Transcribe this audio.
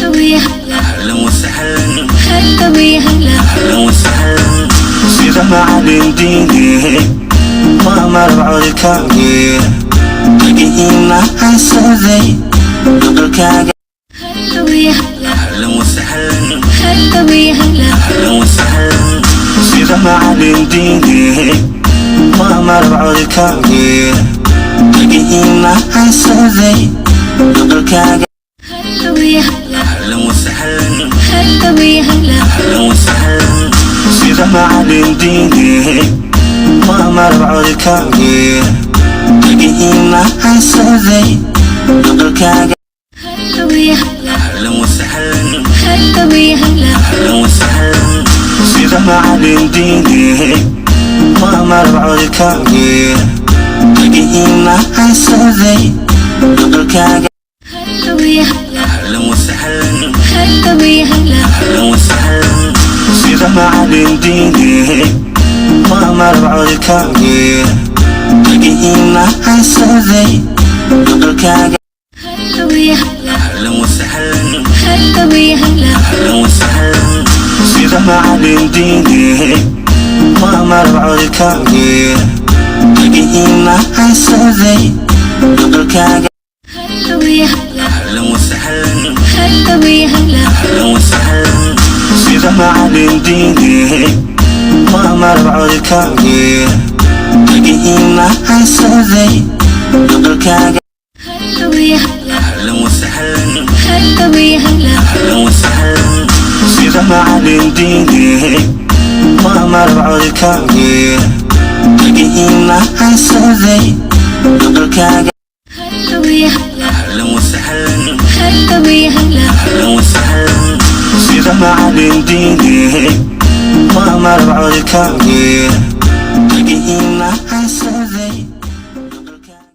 هلا ويا هلا. Ahlan wasahlan. هلا ويا هلا. Ahlan wasahlan. Sida macalin diine, waa malab codkaagu, dhegihii macaansaday maqalkaaga. هلا ويا هلا. Ahlan wasahlan. هلا ويا هلا. Ahlan wasahlan. Sida macalin diine, waa malab codkaagu, dhegihii macaansaday maqalkaaga. هلا ويا هلا. Ahlan wasahlan. هلا ويا هلا. Ahlan wasahlan. Sida macalin diine, waa malab codkaagu, dhegihii macaansaday maqalkaaga. هلا ويا هلا. Ahlan wasahlan. هلا ويا هلا. Ahlan wasahlan. Sida macalin diine, waa malab codkaagu, dhegihii macaansaday maqalkaaga. هلا ويا هلا. Ahlan wasahlan. هلا ويا هلا. Ahlan wasahlan. Sida macalin diine, waa malab codkaagu, dhegihii macaansaday maqalkaaga. هلا ويا هلا. Ahlan wasahlan. هلا ويا هلا. Ahlan wasahlan. Sida macalin diine, waa malab codkaagu, dhegihii macaansaday maqalkaaga. هلا ويا هلا. Ahlan wasahlan. هلا ويا هلا. Ahlan wasahlan. Sida macalin diine, waa malab codkaagu, dhegihii macaansaday maqalkaaga. هلا ويا هلا. Ahlan wasahlan. هلا ويا هلا. Ahlan wasahlan. Sida macalin diine, waa malab codkaagu, dhegihii macaansaday maqalkaaga. هلا ويا هلا. Ahlan wasahlan. هلا ويا هلا. Ahlan wasahlan. Sida macalin diine, waa malab codkaagu, dhegihii macaansaday.